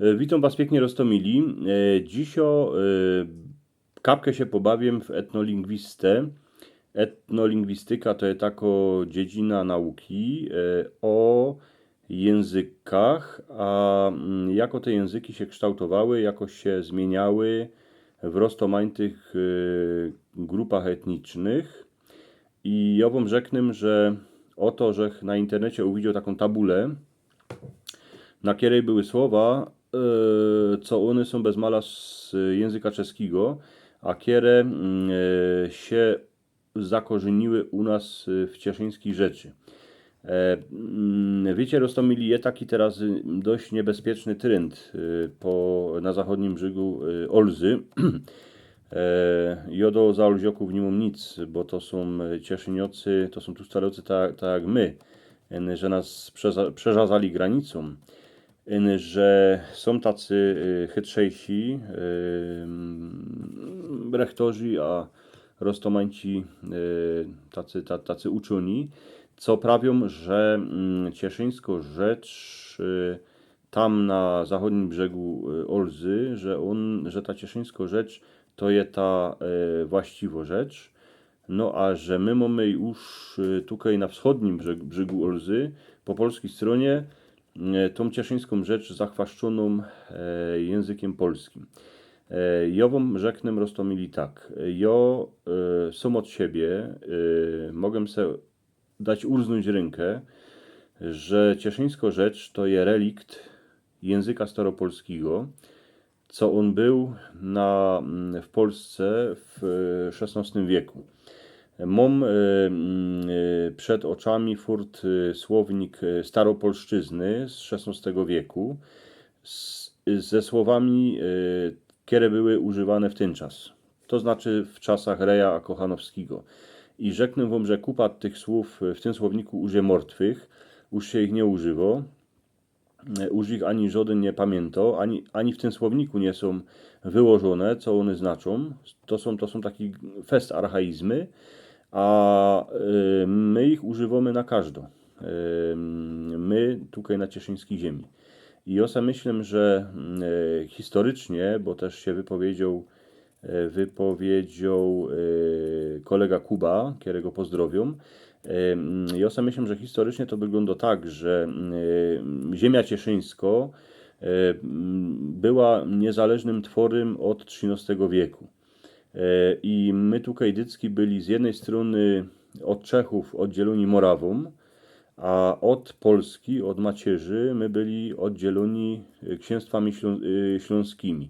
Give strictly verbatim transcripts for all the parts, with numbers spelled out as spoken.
E, witōm was piyknie, roztōmili. E, dzisiŏ, e, kapkã sie pobawiã w etnolingwistã. Etnolingwistyka to je takŏ dziedzina nauki, e, ô jynzykach, a, mm, jako te jynzyki sie kształtowały, jako sie zmiyniyły w roztōmajtych, e, grupach etnicznych. I jŏ wōm rzeknã, że ô to, żech na internecie uwidzioł takõ tabulã, na kerej były słowa, e, co ône sōm bez mala z jynzyka czeskigo, a kere, mm, e, sie zakorzyniły u nas, e, w cieszyńskij rzeczy. E, mm, wiycie, roztōmili, je taki teroz, y, dość niebezpieczny trynd, y, po, na zachodnim brzygu, y, Olzy. E, jŏ do zaolziokōw niy mōm nic, bo to sōm, e, cieszyniocy, to sōm tu stariocy ta-, tak jak my, e, że nas przeza-, przerzazali granicōm. Iny, że sōm tacy, y, chytrzejsi, y, mm, rechtorzi, a roztōmajci, y, tacy, ta-, tacy uczōni, co prawiōm, że, mm, cieszyńskŏ rzecz, y, tam na zachodnim brzegu, y, Olzy, że ôn, że ta cieszyńskŏ rzecz to je ta, y, właściwŏ rzecz. No a że my mōmy już, y, tukej na wschodnim brzeg-, brzegu Olzy, po polskij strōnie, e, tōm cieszyńskōm rzecz zachwaszczōnōm, e, jynzykym polskim. E, jŏ wōm rzeknã, roztōmili, tak. Jŏ, e, sōm ôd siebie, e, mogã se dać urznōńć rynka, że cieszyńskŏ rzecz to je relikt jynzyka staropolskigo, co ôn bōł na, mm, w Polsce w, e, szesnŏstym wieku. Mōm, e, mm, e, przed ôczami furt, e, słownik, e, staropolszczyzny z szesnŏstego wieku z, ze słowami, e, kere były używane w tyn czas. To znaczy w czasach Reja a Kochanowskigo. I rzeknã wōm, że kupa tych słōw w tym słowniku już je mortwych, już sie ich niy używŏ. E, już ich ani żŏdyn niy pamiyntŏ, ani, ani w tym słowniku niy sōm wyłożōne, co ône znaczōm. To sōm, to sōm taki fest archaizmy, a, e, my ich używōmy na kożdo. E, my tukej na cieszyńskij ziemi. I jŏ se myślã, że, mm, e, historycznie, bo tyż sie wypowiedzioł e, wypowiedzioł, e, kolega Kuba, kerego pozdrowiōm. E, mm, jŏ se myślã, że historycznie to wyglōndŏ tak, że, mm, e, ziymia cieszyńskŏ, e, mm, była niyzależnym tworym ôd trzynŏstego wieku. E, i my tukej dycki byli z jednyj strōny ôd Czechōw ôddzielōni Morawōm, a ôd Polski, ôd macierzi, my byli ôddzielōni, e, ksiynstwami ślōn-, e, ślōnskimi.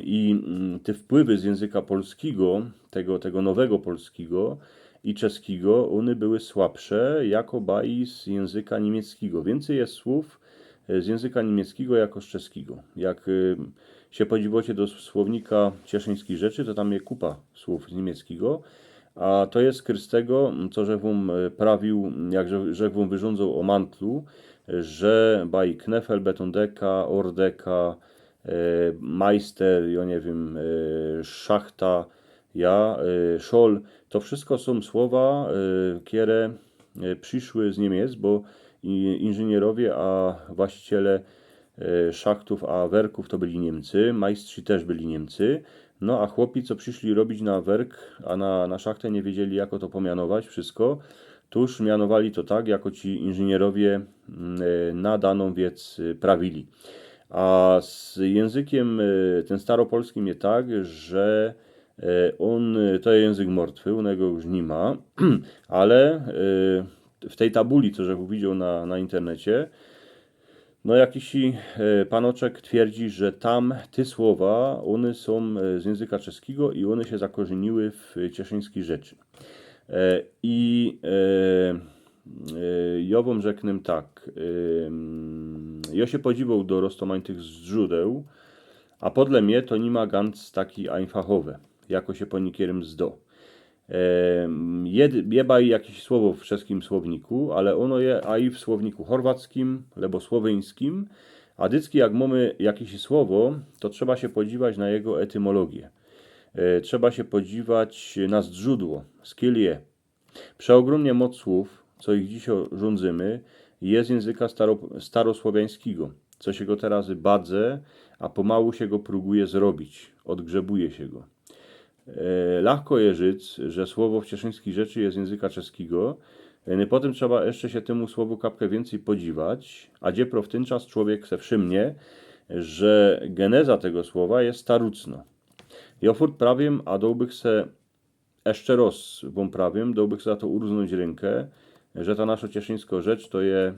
I, mm, te wpływy z jynzyka polskigo, tego, tego nowego polskigo i czeskigo, ône były słabsze, jako baj z jynzyka niymieckigo. Wiyncyj je słōw, e, z jynzyka niymieckigo jako z czeskigo. Jak, e, sie podziwŏcie do słownika cieszyńskij rzeczy, to tam je kupa słōw z niymieckigo. A to je skryz tego, co żech wōm, e, prawiōł, jak że-, żech wōm wyrządzōł ô mantlu, że baj Knefel, Betondeka, Ordeka, e, Majster, jŏ niy wiym, e, Szachta, ja, e, Szol. To wszysko sōm słowa, e, kere, e, prziszły z Niymiec, bo i-, inżynierowie, a właściciele, e, szachtōw, a werkōw to byli Niymcy, majstrzi tyż byli Niymcy. No a chłopi, co prziszli robić na werk, a na, na szachtã, niy wiedzieli, jako to pomianować wszysko, tōż mianowali to tak, jako ci inżynierowie, mm, e, na danōm wiec, e, prawili. A z jynzykiym, e, tym staropolskim je tak, że, e, ôn, e, to je jynzyk mortwy, u niego już niy ma, ale, e, w tyj tabuli, co żech widzioł na, na internecie, no, jakiś, e, panoczek twierdzi, że tam te słowa, ône sōm, e, z jynzyka czeskigo i ône sie zakorzyniły w cieszyńskij rzeczy. E, i, e, e, jŏ wōm rzeknã tak, em, jŏ sie podziwoł do roztōmajtych zdrzodeł, a podle mie to niy ma ganc taki ajnfachowe, jako sie po niykerym zdŏ. Em, je, je baj jakeś słowo w czeskim słowniku, ale ôno je aj w słowniku chorwackim, lebo słowyńskim, a dycki jak mōmy jakeś słowo, to trzeba sie podziwać na jego etymologiã. E, trzeba sie podziwać na zdrzōdło, skōnd je. Przeôgrōmnie moc słōw, co ich dzisiŏ żōndzymy, je z jynzyka staro-, starosłowiańskigo, co sie go terazy badze, a pomału sie go prōguje zrobić, ôdgrzebuje sie go. E, lachko je rzec, że słowo w Cieszyńskij Rzeczy je z jynzyka czeskigo, e, potym trzeba jeszcze sie tymu słowu kapkã wiyncyj podziwać, a dziepro w tyn czas czowiek se wszymnie, że geneza tego słowa je starucno. Jo furt prawiym, a dołbych se jeszcze roz wōm prawiym, dołbych se za to urznōńć rynka, że ta naszo Cieszyńsko Rzecz to je,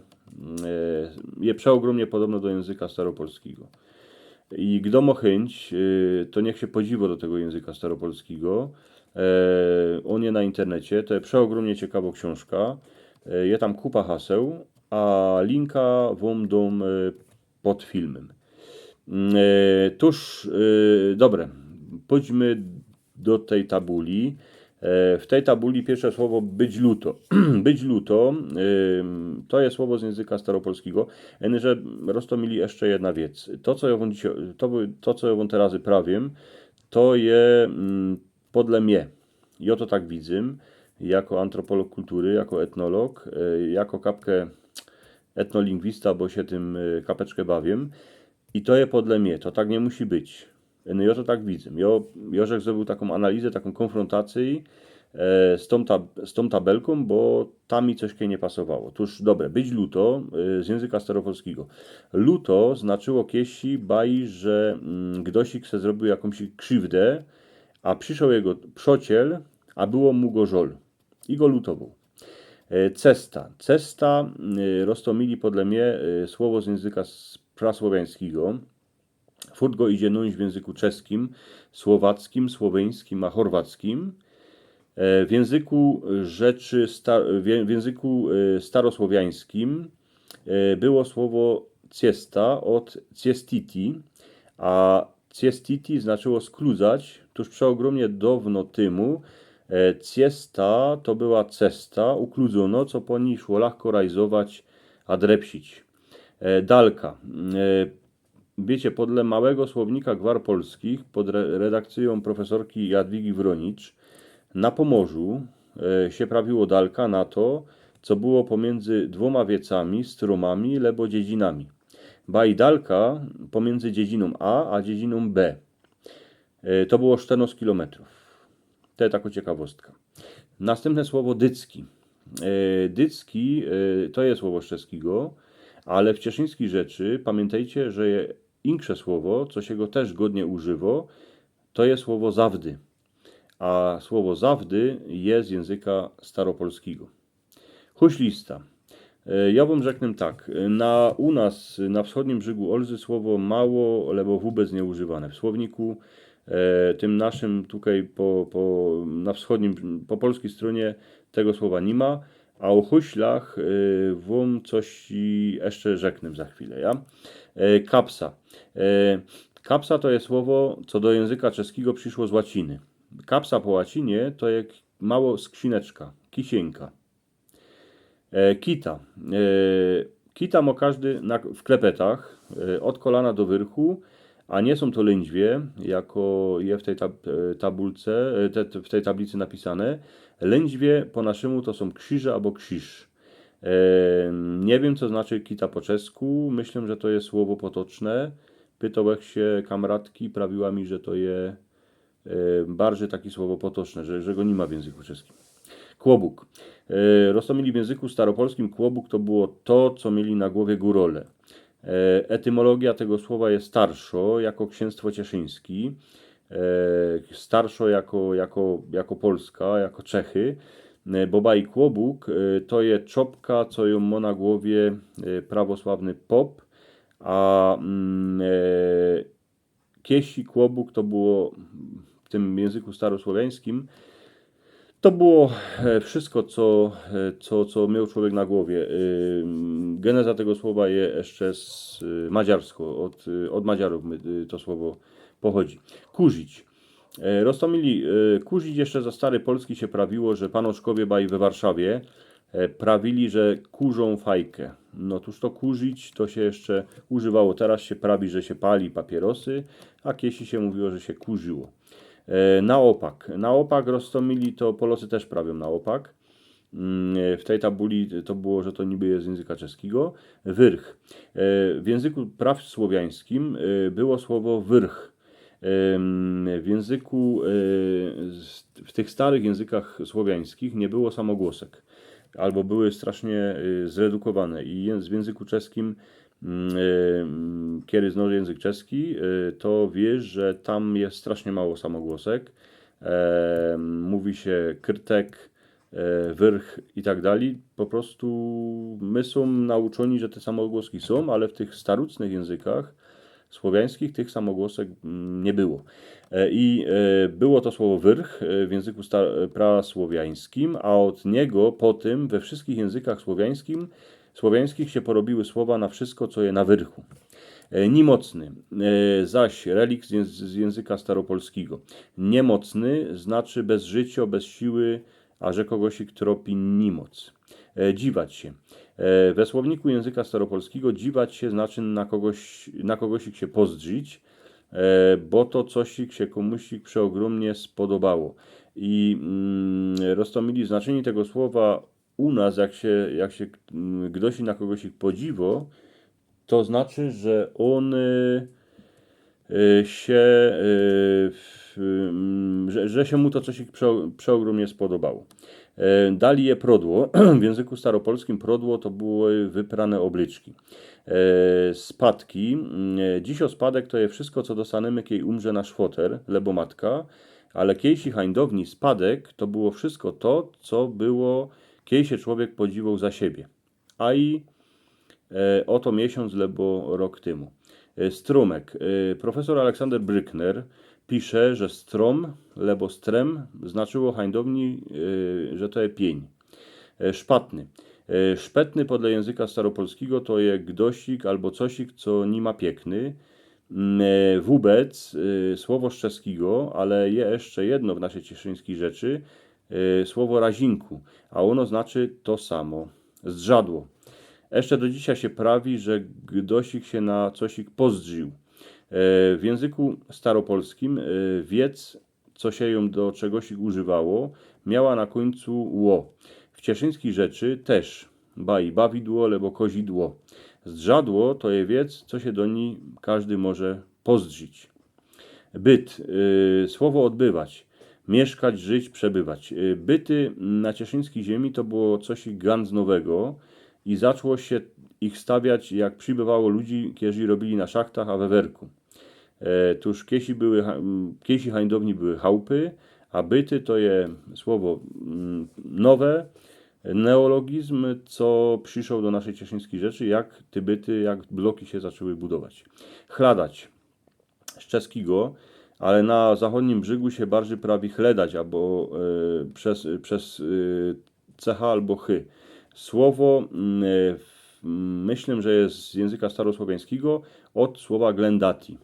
e, je przeôgrōmnie podobno do jynzyka staropolskigo. I gdo mo chyńć, e, to niych sie podziwo do tego jynzyka staropolskigo. E, ôn je na internecie, to je przeôgrōmnie ciekawo ksiōnżka. E, je tam kupa haseł, a linka wōm dōm, e, pod filmym. Mm, e, tōż, e, dobre, pōdźmy do tyj tabuli. E, w tyj tabuli piyrsze słowo być luto. Być luto, ym, to je słowo z jynzyka staropolskigo. Eny, że roztōmili jeszcze jedna wiec. To, co jo wōm dzisiej, to, by- to, co jo wōm terazy prawiym, to je, mm, podle mie. Jo to tak widzym, jako antropolog kultury, jako etnolog, e, jako kapkã etnolingwista, bo sie tym, e, kapeczkã bawiym. I to je podle mie, to tak niy musi być. No, jo to tak widzym. Jo, jo żech zrobiōł takõ analizã, takõ kōnfrōntacyjõ, e, z tōm tab- z tōm tabelkōm, bo tam mi coś niy pasowało. Tōż dobre, być luto, e, z jynzyka staropolskigo. Luto znaczyło kiejsi baj, że, mm, gdosik se zrobiōł jakōmś krziwdã, a przyszoł jego przociel, a było mu go żol. I go lutowoł. E, cesta. Cesta, e, roztōmili podle mie, e, słowo z jynzyka s- prasłowiańskigo. Furt go idzie nōńć w jynzyku czeskim, słowackim, słowiańskim, a chorwackim. E, w jynzyku rzeczy sta- w jyn- w jynzyku, e, starosłowiańskim, e, było słowo ciesta ôd ciestiti, a ciestiti znaczyło skludzać. Tōż przeôgrōmnie downo tymu, e, ciesta to była cesta ukludzōno, co po nij szło lachko rajzować, a drepsić. E, dalka. E, wiycie, podle Małego Słownika Gwar Polskich pod re- redakcyjōm profesorki Jadwigi Wronicz na Pomorzu, e, sie prawiło dalka na to, co było pomiyndzy dwōma wiecami, strōmami lebo dziedzinami. Baj dalka pomiyndzy dziedzinōm A a dziedzinōm B. E, to było sztyrnŏst kilometrōw. To je takŏ ciekawostka. Nastympne słowo dycki. E, dycki, e, to je słowo z czeskigo, ale w Cieszyńskij Rzeczy pamiyntejcie, że je inksze słowo, co sie go tyż godnie używŏ, to je słowo zawdy. A słowo zawdy je z jynzyka staropolskigo. Huślista. E, jo wōm rzeknã tak. Na, u nas, na wschodnim brzygu Olzy słowo mało, lebo wōbec niy używane w słowniku. E, tym naszym tukej po, po, na wschodnim, po polskij strōnie tego słowa niy ma. A ô huślach, e, wōm coś jeszcze rzeknã za chwilã, ja? E, kapsa. E, kapsa to je słowo, co do jynzyka czeskigo prziszło z łaciny. Kapsa po łacinie to je mało skrzineczka, kisiynka. E, kita. E, kita mo kożdy na, w klepetach, e, ôd kolana do wyrchu, a niy sōm to lyńdźwie, jako je w tyj tab- e, tabulce, e, te, te, w tyj tablicy napisane. Lyńdźwie po naszymu to sōm krziże abo krziż. E, niy wiym, co znaczy kita po czesku. Myślã, że to je słowo potoczne. Pytołech sie kamratki, prawiła mi, że to je e, bardzij taki słowo potoczne, że, że go niy ma w jynzyku czeskim. Kłobuk. E, roztōmili w jynzyku staropolskim kłobuk to było to, co mieli na głowie gōrole. E, etymologia tego słowa je starszŏ jako księstwo cieszyńskie, e, starszŏ jako, jako, jako Polska, jako Czechy. E, bo baj kłobuk, e, to je czopka, co jōm mŏ na głowie, e, prawosławny pop, a, mm, e, kiesi kłobuk to było w tym jynzyku starosłowiańskim. To było, e, wszystko, co, e, co, co mioł człowiek na głowie. Y, geneza tego słowa je jeszcze z, y, madziarsko, od, y, od Madziarōw my, y, to słowo pochodzi. Kurzić. E, roztōmili, e, kurzić jeszcze za stary Polski sie prawiło, że panoszkowie baj we Warszawie, e, prawili, że kurzōm fajkã. No tōż to kurzić to sie jeszcze używało. Teroz sie prawi, że sie pali papierosy, a kiesi sie mówiło, że sie kurziło. E, na ôpak. Na ôpak roztōmili to Polŏcy tyż prawiōm na ôpak. mm, w tej tabuli to było, że to niby je z jynzyka czeskigo, wyrch. E, w jynzyku prasłowiańskim, e, było słowo wyrch. Em, w jynzyku, e, s-, w tych starych jynzykach słowiańskich niy było samogłosek, abo były strasznie, e, zredukowane i jyn-, w jynzyku czeskim, mm, e, mm, kiedyś znał jynzyk czeski, e, to wiysz, że tam je strasznie mało samogłosek. Em, muwi sie krtek, e, wyrch i tak dalij. Po prostu my sōm nauczōni, że te samogłoski sōm, ale w tych starucznych jynzykach słowiańskich tych samogłosek, mm, niy było. E, i, e, było to słowo wyrch, e, w jynzyku sta-, e, prasłowiańskim, a ôd niego potym we wszyskich jynzykach słowiańskim, słowiańskich sie porobiły słowa na wszysko, co je na wyrchu. E, nimocny, e, zaś relikt z jyn-, z jynzyka staropolskigo. Niymocny znaczy bez życio, bez siły, a że kogosik tropi nimoc. E, dziwać sie. E, we słowniku jynzyka staropolskigo dziwać sie znaczy na kogoś, na kogosik sie pozdrzić, e, bo to cosik sie kōmusik przeôgrōmnie spodobało. I, mm, roztōmili znaczynie tego słowa u nas, jak sie, jak sie, mm, gdoś na kogosik podziwo, to znaczy, że ôn, e, e, sie, e, w, mm, że, że sie mu to cosik prze-, przeôgrōmnie spodobało. E, dalij je prodło. W jynzyku staropolskim prodło to były wyprane ôbleczki. E, spadki. Mm, e, dzisiŏ spadek to je wszysko, co dostanymy, kej umrze nasz foter, lebo matka. Ale kejsi hańdowni spadek to było wszysko to, co było, kej sie człowiek podziwoł za siebie. A i, e, ô to miesiōnc lebo rok tymu. E, strōmek. E, profesor Aleksander Brückner pisze, że strōm lebo strem znaczyło hańdowni, e, że to je piyń. E, szpatny. E, szpetny podle jynzyka staropolskigo to je gdosik abo cosik, co niy ma piykny. Mm, e, wōbec, e, słowo z czeskigo, ale je jeszcze jedno w naszyj cieszyńskij rzeczy, e, słowo razinku, a ôno znaczy to samo. Zdrzadło. Jeszcze do dzisiej sie prawi, że gdosik sie na cosik pozdrził. E, w jynzyku staropolskim, e, wiec, co sie jōm do czegosik używało, miała na kōńcu ło. W cieszyńskij rzeczy tyż. Baj, bawidło lebo kozidło. Zdrzadło to je wiec, co sie do nij kożdy może pozdrzić. Byt, y, słowo ôdbywać. Mieszkać, żyć, przebywać. Y, byty na cieszyńskij ziymi to było coś ganc nowego i zaczło sie ich stawiać, jak przibywało ludzi, kerzy robiyli na szachtach, a we werku. E, tōż kiejsi były ha-, m, kiejsi hańdowni były chałpy, a byty to je słowo, mm, nowe, neologizm, co prziszoł do naszyj cieszyńskij rzeczy, jak te byty, jak bloki sie zaczły budować. Chladać. Z czeskigo, ale na zachodnim brzygu sie bardzij prawi chledać, abo, e, bez, bez, e, C H abo H. Słowo, mm, e, w-, myślę, że je z jynzyka starosłowiańskigo, ôd słowa glendati.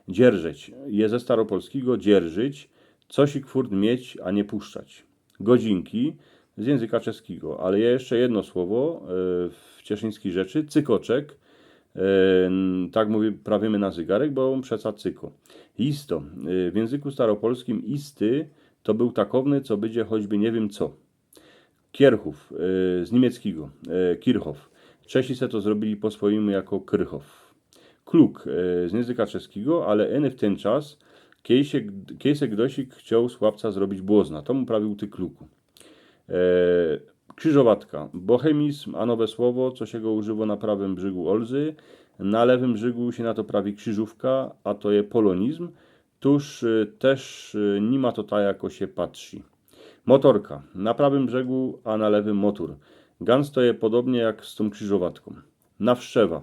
Dzierżyć. Je ze staropolskigo dzierżyć, cosik furt mieć, a niy puszczać. Godzinki, z jynzyka czeskigo, ale je jeszcze jedno słowo, e, w cieszyńskij rzeczy, cykoczek. E, n-, tak mówi, prawimy na zygarek, bo ôn przeca cyko. Isto. E, w jynzyku staropolskim isty to bōł takowny, co bydzie choćby niy wiym co. Kierchów, e, z niymieckigo, e, Kirchhoff. Czesi se to zrobiyli po swojimu jako Krychow. Kluk, e, z jynzyka czeskigo, ale eny w tyn czas, kej se, kej se gdosik chcioł z chłopca zrobić błozna, to mu prawiōł ty kluku. E, krzyżowatka, bohemizm, a nowe słowo, co sie go używo na prawym brzygu Olzy, na lewym brzygu sie na to prawi krzyżōwka, a to je polonizm, Tōż, y, tyż, y, niy ma to tak, jako sie patrzi. Motorka. Na prawym brzegu, a na lewym motor. Ganc to je podobnie jak z tōm krzyżowatkōm. Nawszczewa.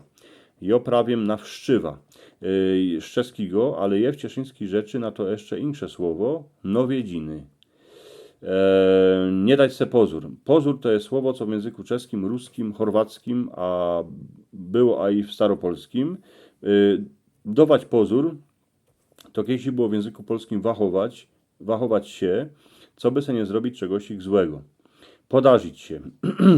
Jo prawiym nawszczewa. Y, z czeskigo, ale je w cieszyńskij rzeczy na to jeszcze insze słowo. Nowiedziny. E, niy dać se pozōr. Pozōr to je słowo, co w jynzyku czeskim, ruskim, chorwackim, a było a i w staropolskim. Y, dować pozōr, to kejsi było w jynzyku polskim wachować, wachować sie, coby se niy zrobić czegosik złego. Podarzić sie.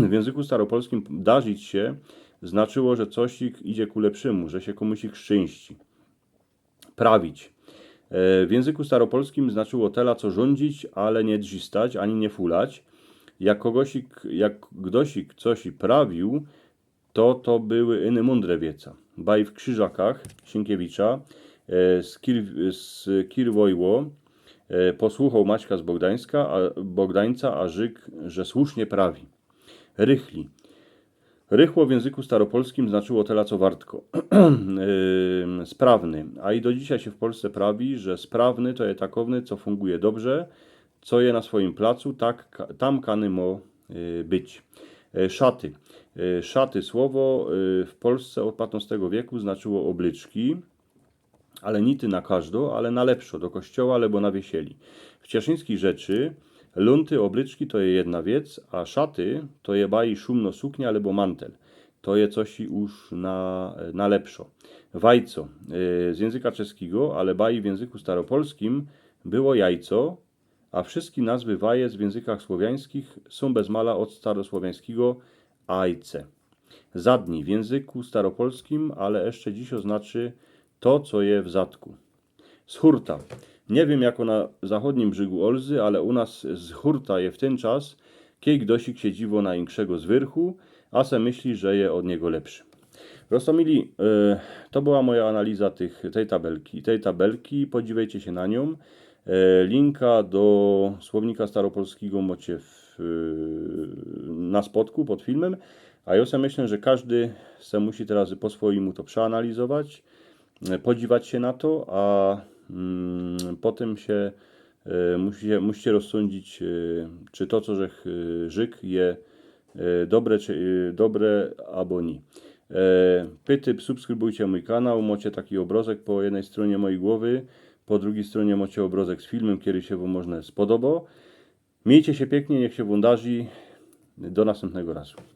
W jynzyku staropolskim darzić sie znaczyło, że cosik idzie ku lepszymu, że sie kōmusik szczynści. Prawić. E, w jynzyku staropolskim znaczyło tela, co rządzić, ale niy drzistać, ani niy fulać. Jak kogosik, jak gdosik coś i prawił, to to były yny mōndre wieca. Baj w Krzyżakach Sienkiewicza, e, z, Kir, z Kirwojło, e, posłuchoł Maćka z Bogdańska, a, Bogdańca, a rzekł, że słusznie prawi. Rychli. Rychło w jynzyku staropolskim znaczyło tela, co wartko. Ym, sprawny. A i do dzisiej sie w Polsce prawi, że sprawny to je takowny, co funguje dobrze, co je na swojim placu, tak ka- tam kany mo y, być. E, szaty. E, szaty. Słowo y, w Polsce ôd patnostego wieku znaczyło ôblyczki, ale niti na kożdo, ale na lepszo, do kościoła abo na wiesieli. W cieszyńskij rzeczy lunty, ôblyczki to je jedna wiec, a szaty to je baj szumno suknia abo mantel. To je coś już na, na lepszo. Wajco. E, z jynzyka czeskigo, ale baj w jynzyku staropolskim było jajco, a wszyjske nazwy wajec w jynzykach słowiańskich sōm bez mala ôd starosłowiańskigo ajce. Zadni. W jynzyku staropolskim, ale jeszcze dzisiej znaczy to, co je w zadku. Z hurta. Niy wiym, jako na zachodnim brzygu Olzy, ale u nas z hurta je w tyn czas, kej gdosik sie dziwo na inkszego z wyrchu, a se myśli, że je ôd niego lepszy. Roztōmili, e, to była moja analiza tych, tej tabelki. Tej tabelki, podziwejcie sie na niōm. E, linka do słownika staropolskigo mocie w, e, na spodku pod filmym. A jo se myślę, że kożdy se musi teroz po swojimu to przeanalizować, e, podziwać sie na to, a mm, potym sie e, musicie, musicie rozsōndzić, e, czy to, co żech, e, rzek, je e, dobre, czy, e, dobre abo niy. E, pyty, subskrybujcie mōj kanał, mocie taki ôbrozek po jednyj strōnie mojij głowy, po drugij strōnie mocie ôbrozek z filmym, kery sie wōm może spodobo. Miejcie sie piyknie, niych sie wōm darzi. Do nastympnego razu.